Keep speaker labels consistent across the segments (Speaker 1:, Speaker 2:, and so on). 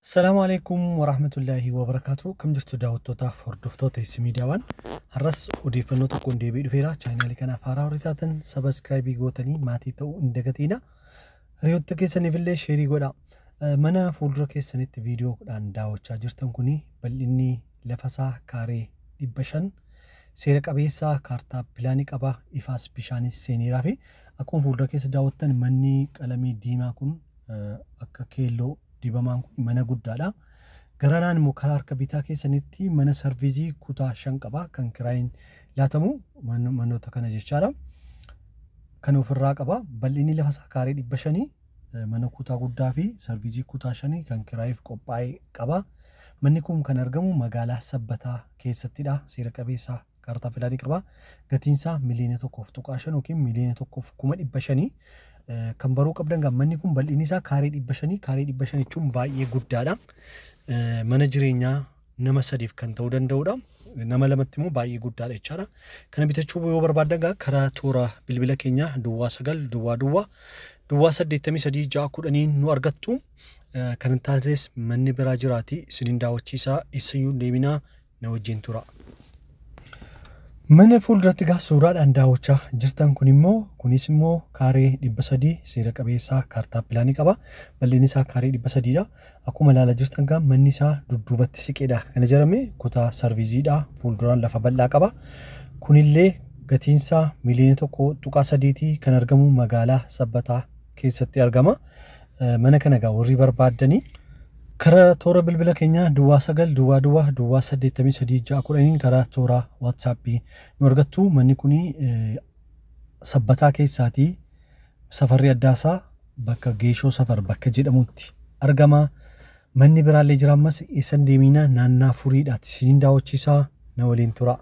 Speaker 1: Assalaamu alaikum warahmatullaahi wabarakaatu. Kam jirtu daawwattootaaf hordoftoota S Miidiyaawwan. Har'as odeeffannoo tokkoon deebi'ee dhufeera. Chaanaalii kanaaf haaraa warri taatan subscribe gootanii maatii ta'uu hin dagatiina. Hiriyoota keessaniif illee share godhaa. Mana fuuldura keessanitti viidiyoodhaan daawwachaa jirtan kuni bal'inni lafasaa kaaree 500, seera qabeessaa, kaartaa pilaanii qaba, ifaas bishaanis seeneeraa fi akkuma fuuldura keessa daawwattan manni qalamii diimaa kun akka keelloo dibamaan kun mana guddaadha. Garanaan immoo karaa harka bitaa keessanitti mana sarviizii kutaa 5 qaba, kan kiraayin laatamu manoota kana jechaadha. Kan ofirraa qaba. Bal'inni lafasaa kaaree 500, mana kutaa guddaa fi sarviizii kutaa 5 kan kiraayiif qophaa'e qaba. Manni kun kan argamu magaalaa Sabbataa keessattidha. Seera qabeessaa, kaartaa pilaanii qaba. Gatiinsaa 1.5 miliyoona yookiin 1,500,000. Kan baruu qabdan gaa manni kun bal'inni isaa kaaree 500. Kaaree 500 jechuun baay'ee guddaadha. Mana jireenyaa nama sadiif kan ta'uu danda'udha. Nama lamatti immoo baay'ee guddaadha jechaadha. Kana bitachuu yoo barbaaddan gaa karaa toora bilbila keenyaa 09 00 00 83 6 10 nu argattu. Kan hin taanes manni biraa jiraati isiniin daawwachiisaa, isayyuu deeminaa na wajjin tura. Mana fuulduratti gaa suuraadhaan daawwachaa jirtan kun immoo, kunis immoo kaaree 300, seera qabeessaa, kaartaa pilaanii qaba. Bal'inni isaa kaaree 300dha. Akkuma ilaalaa jirtan gaa manni isaa dudduubatti siqeedha kan ijaarame, kutaa sarviiziidha. Fuulduraan lafa bal'aa qaba. Kunillee gatiinsaa 1.3 miliyoonaatii, kan argamu magaalaa Sabbataa keessatti argama. Mana kana gaa warri barbaaddanii karaa toora bilbila keenyaa 09 00 00 83 6 10 karaa toora WhatsAppii nu argattu. Manni kun Sabbataa keessaatii safarri addaasaa bakka Geeshoo Safar bakka jedhamutti argama. Manni biraallee jira ammas, eessan deeminaa, naannaa Furiidhaati isiniin daawwachiisaa, na waliin tura.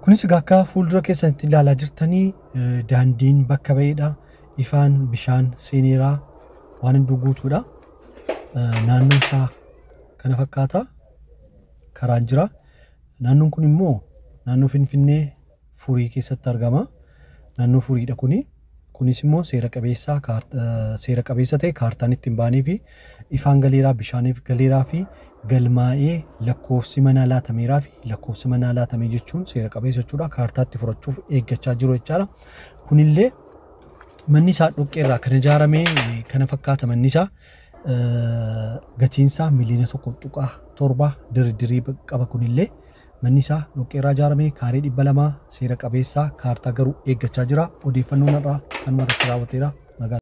Speaker 1: Kunis egaa akka fuuldura keessanitti ilaalaa jirtanii daandiin bakka ba'eedha. Ifaan bishaan seeneeraa, waan hedduu guutuudha. Naannoon isaa kana fakkaata. Karaan jira. Naannoon kun immoo naannoo Finfinnee Furii keessatti argama. Naannoo Furiidha kuni. Kunis immoo seera qabeessa, seera qabeessa ta'e, kaartaan ittiin ba'anii fi ifaan galeeraa, bishaaniif galeeraa fi galmaa'ee lakkoofsi manaa laatameeraa fi lakkoofsi manaa laatamee jechuun seera qabeessa jechuudha. Kaartaatti furachuuf eeggachaa jiru jechaadha. Kunillee manni isaa dhoqqeerraa kan ijaarame kana fakkaata manni isaa. Gatiinsaa 1.7 miliyoona, dirdirii qaba kunillee. Manni isaa dhoqqeerraa ijaarame, kaaree 200, seera qabeessaa, kaartaa garuu eeggachaa jira. Odeeffannoon irraa kanuma irratti raawwateera.